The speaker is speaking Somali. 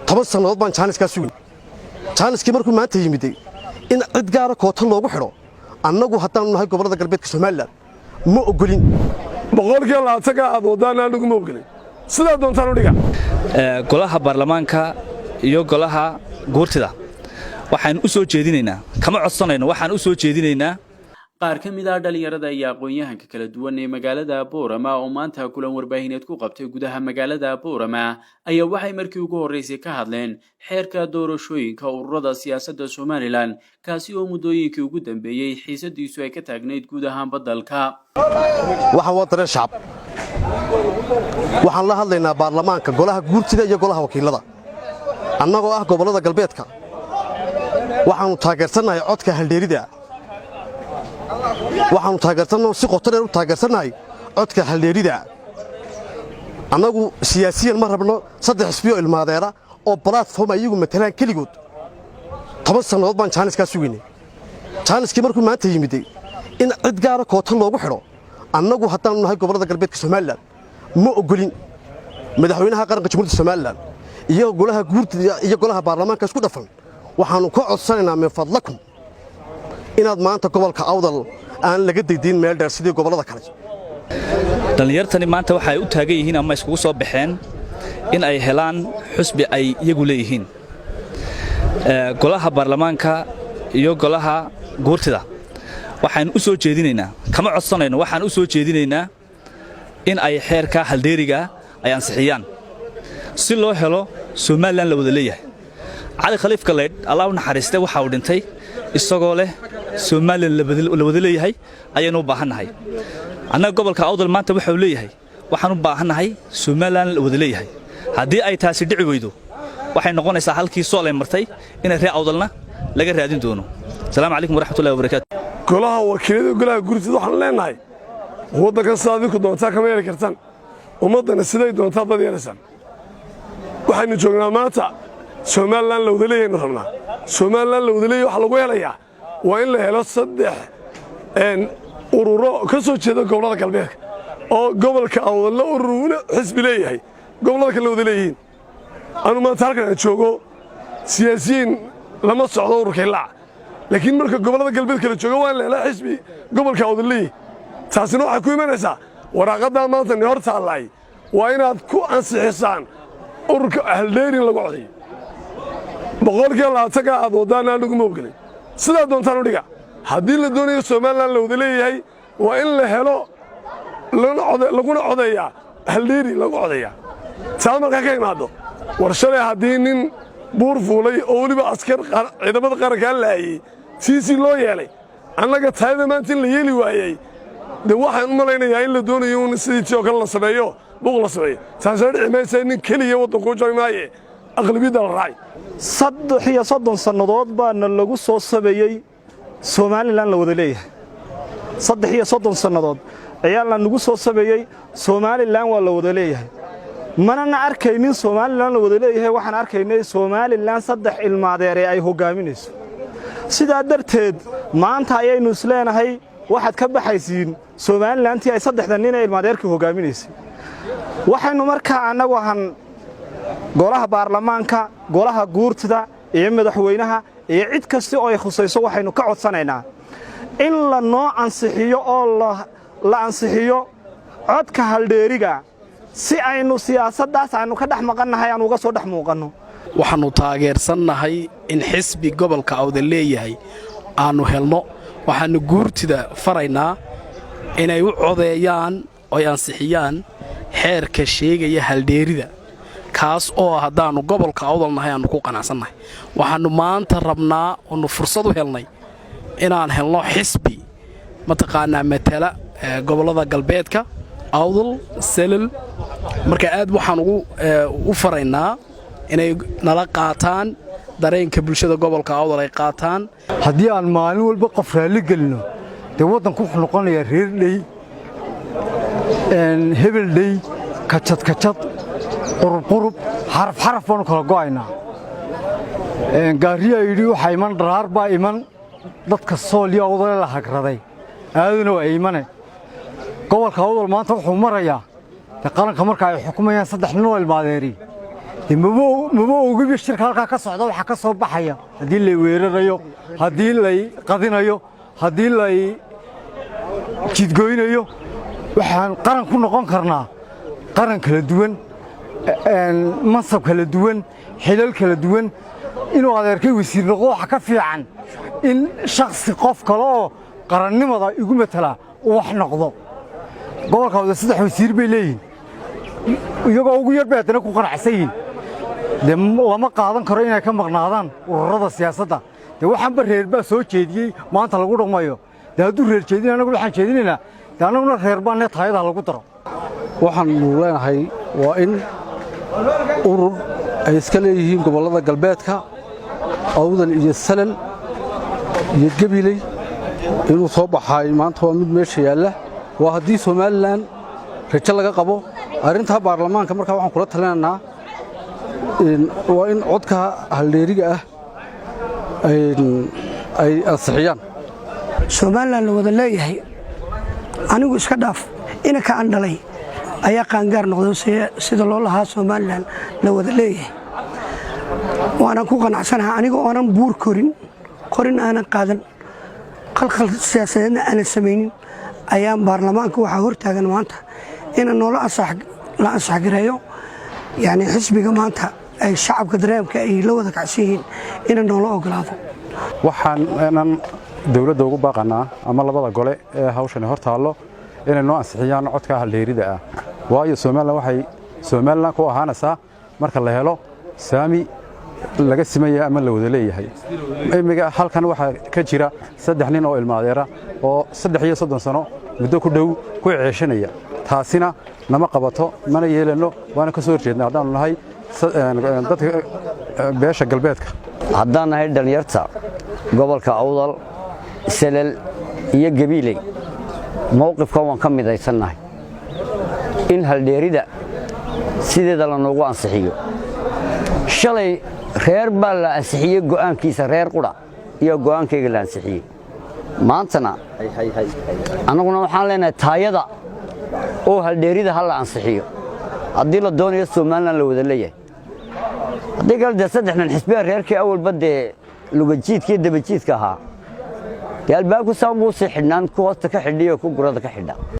10 sannadood baan jaaniskaa sugin. Jaaniskii markuu maanta yimiday, in cid gaara koota loogu xidho, annagu haddaannu nahay gobollada galbeedka Somaliland ma oggolin. 20%-ka aad waddaan anigu ma ogolin. Sidaa doontaan u dhiga. Golaha baarlamaanka iyo golaha guurtida waxaan u soo jeedinaynaa, kama codsanayno, waxaan u soo jeedinaynaa. Qaar ka mid ah dhalinyarada iyo aqoon-yahanka kala duwan ee magaalada Boorama oo maanta kulan warbaahineed ku qabtay gudaha magaalada Boorama ayaa waxay markii ugu horreysay ka hadleen xeerka doorashooyinka ururada siyaasadda Somaliland, kaasi oo muddooyinkii ugu dambeeyey xiisadiisu ay ka taagnayd guud ahaanba dalka. Waxaan waa dareen shacab. Waxaan la hadlaynaa baarlamaanka, golaha guurtida iyo golaha wakiilada. Annagoo ah gobollada galbeedka, waxaannu taageersannahay codka haldheerida. Waxaannu taageersanno, si qoto dheer u taageersannahay codka haldheerida. Annagu siyaasiyan ma rabno saddex xisbiyo ilmaadeera oo platform iyagu matalaan keligood. 10 sannadood baan jaaniskaa sugaynay. Jaaniskii markuu maanta yimiday, in cid gaara koota loogu xidho, annagu haddaannu nahay gobollada galbeedka Somaliland ma oggolin. Madaxweynaha qaranka Jamhuuriyadda Somaliland iyo golaha guurtida iyo golaha baarlamaanka isku dhafan waxaannu ka codsanaynaa, min fadlakum, inaad maanta gobolka Awdal aan laga degdin meel dheer sidii gobollada kale. Dhallinyartani maanta waxa ay u taagan yihiin ama iskugu soo baxeen in ay helaan xusbi ay iyagu leeyihiin. Golaha baarlamaanka iyo golaha guurtida waxaan u soo jeedinaynaa, kama codsanayno, waxaan u soo jeedinaynaa in ay xeerka haldeeriga ay ansixiyaan si loo helo Somaliland la wada leeyahay. Cali Khaliif Galaydh, Allah u naxariistay, waxa uu dhintay isagoo leh Somaliland la wada leeyahay ayaynu u baahannahay. Annaga gobolka Awdal maanta waxa uu leeyahay, waxaan u baahannahay Somaliland la wada leeyahay. Haddii ay taasi dhici weydo, waxay noqonaysaa halkii Sool ay martay inay reer Awdalna laga raadin doono. Asalaamu calaykum waraxmatullahi wabarakaatu. Golaha wakiilada, golaha guurtida waxaanu leenahay: waddankan sidaa adinku doontaa kama yeeli kartaan, ummaddana siday doontaa dad yeelaysaan. Waxaynu joognaa maanta Somaliland la wada leeyaynu rabnaa. Somaliland la wada leeyay waxaa lagu helayaa waa in la helo saddex ururo ka soo jeeda gobollada galbeedka, oo gobolka Awdalna urur xisbi leeyahay, gobollada kale la wada leeyihiin. Anu maanta halkan aan joogo siyaasiyiin lama socdo ururka Hilaac, laakiin marka gobollada galbeed kala joogo waa in la helaa xisbi gobolka Awdal leeyahay. Taasina waxay ku imanaysaa waraaqaddaa maanta ni hor taallay, waa inaad ku ansixisaan ururka haldheerin lagu codayo. 20%-ka aad waddaan anigu ma ogolin. Sidaa doontaan u dhiga. Haddii la doonayo Somaliland la wada leeyahay, waa in la helo laguna codeeyaa haldheeri lagu codeeyaa. Taa markaa ka imaaddo, war shalay haddii nin buur fuulay oo weliba askar ciidamada qarankaa laayey tiisii loo yeelay, annaga taayada maanta in la yeeli waayey, dee waxaan u malaynayaa in la doonayo un sidii tii oo kale la sameeyo, buuq la sameeyo. Taasina dhici maysa. Nin keliya waddankuu jabi maaye, aqlabiyadda la raacay. 33 sannadood baana lagu soo sameeyey Somaliland la wada leeyahay. 33 sannadood ciyaalna nagu soo sameeyey Somaliland waa la wada leeyahay. Manana arkaynin Somaliland la wada leeyahay. Waxaan arkaynay Somaliland saddex ilmaadeere ay hoggaaminayso. Sidaa darteed maanta ayaynu isleenahay waxaad ka baxaysiin Somalilandtii ay saddexda nin ee ilmaadeerkii hoggaaminaysay. Waxaynu markaa annagu ahan golaha baarlamaanka, golaha guurtida iyo madaxweynaha iyo cid kasta oo ay khusayso, waxaynu ka codsanaynaa in la noo ansixiyo oo la ansixiyo codka haldheeriga, si aynu siyaasaddaas aynu ka dhex maqannahay aan uga soo dhex muuqanno. Waxaannu taageersannahay in xisbi gobolka Awdal leeyahay aannu helno. Waxaannu guurtida faraynaa inay u codeeyaan oy ansixiyaan xeerka sheegaya haldheerida, kaas oo haddaannu gobolka Awdal nahay aannu ku qanacsannahay. Waxaannu maanta rabnaa oonu fursad u helnay inaan helno xisbi mataqaanaa matala gobollada galbeedka, Awdal, Selel. Marka aad waxaan ugu u faraynaa inay nala qaataan dareenka bulshada gobolka Awdal ay qaataan. Haddii aan maalin walba qof raalli gelino, dee waddanku wuxuu noqonayaa reer dhey, hebel dhey, kajad kajad, qurubqurub, xaraf xaraf baanu kala go'aynaa. Gaariyaa yidhi waxaa iman dharaar baa iman dadka Sool iyo Awdale la hagraday aaduna waa imane. Gobolka Awdal maanta wuxuu marayaa dee qaranka marka ay xukumayaan saddex nin oo ilmaadeeri. Dee maba ogiba shirka halkaa ka socda waxaa ka soo baxaya, haddii lay weerarayo, haddii lay qadinayo, haddii lay jidgoynayo. Waxaan qaran ku noqon karnaa qaran kala duwan, mansab kala duwan, xilal kala duwan. Inuu adeerkay wasiir noqdo waxa ka fiican in shakhsi qof kale oo qarannimada igu matalaa uu wax noqdo. Gobolka Awdal saddex wasiir bay leeyihin, iyagoo ugu yar bay haddana ku qanacsan yihin. Dee lama qaadan karo inay ka maqnaadaan ururada siyaasadda. Dee waxaanba reer baa soo jeediyey maanta lagu dhaqmayo. Dee hadduu reer jeedin, annagu waxaan jeedinaynaa, dee annaguna reer baa nee taayada lagu daro. Waxaannu leenahay waa in urur ay iska leeyihiin gobollada galbeedka, Awdal iyo Salal iyo Gebiley, inuu soo baxaay maanta waa mid meesha yaalla, waa haddii Somaliland rajo laga qabo. Arrintaa baarlamaanka markaa waxaan kula talinaynaa waa in codka haldheeriga ah ay ansixiyaan. Somaliland la wada leeyahay, anigu iska dhaaf, inanka aan dhalay ayaa qaangaar noqday sida loo lahaa Somaliland la wada leeyahay. Waanan ku qanacsanaha aniga oonan buur korin, qorin aanan qaadan, qalqal siyaasadeedna aanan samaynin, ayaan baarlamaanka waxaa hortaagan maanta inaan noola la ansax gareeyo, yani xisbiga maanta ay shacabka dareemka ay la wada kacsan yihiin inaan noola ogolaado. Waxaanan dowladda ugu baaqanaa ama labada gole ee hawshani hor taallo inay noo ansixiyaan codka haldheerida ah, waayo Somaliland waxay Somaliland ku ahaanaysaa marka la helo saami laga simaya ama la wada leeyahay. Imiga halkan waxaa ka jira saddex nin oo ilmaadeera oo 33 sano muddo ku dhow ku ceeshanaya. Taasina nama qabato, mana yeelanno, waana ka soo horjeedna haddaanu nahay dadka beesha galbeedka. Haddaan nahay dhallinyarta gobolka Awdal, Selel iyo Gabiiley, mowqifkan waan ka midaysannahay in haldheerida sideeda lanoogu ansixiyo. Shalay reer baa la ansixiyey go'aankiisa, reer qudha iyo go'aankayga la ansixiyey. Maantana annaguna waxaan leenahay taayada oo haldheerida ha la ansixiyo haddii la doonayo Somaliland la wada leeyahay. Haddii kale dee saddexdan xisbiya reerkii awalba dee lugajiidka iyo dabajiidka ahaa, dee albaabku saan buu sii xidhnaan, ku hoosta ka xidhiyo ku gurada ka xidha.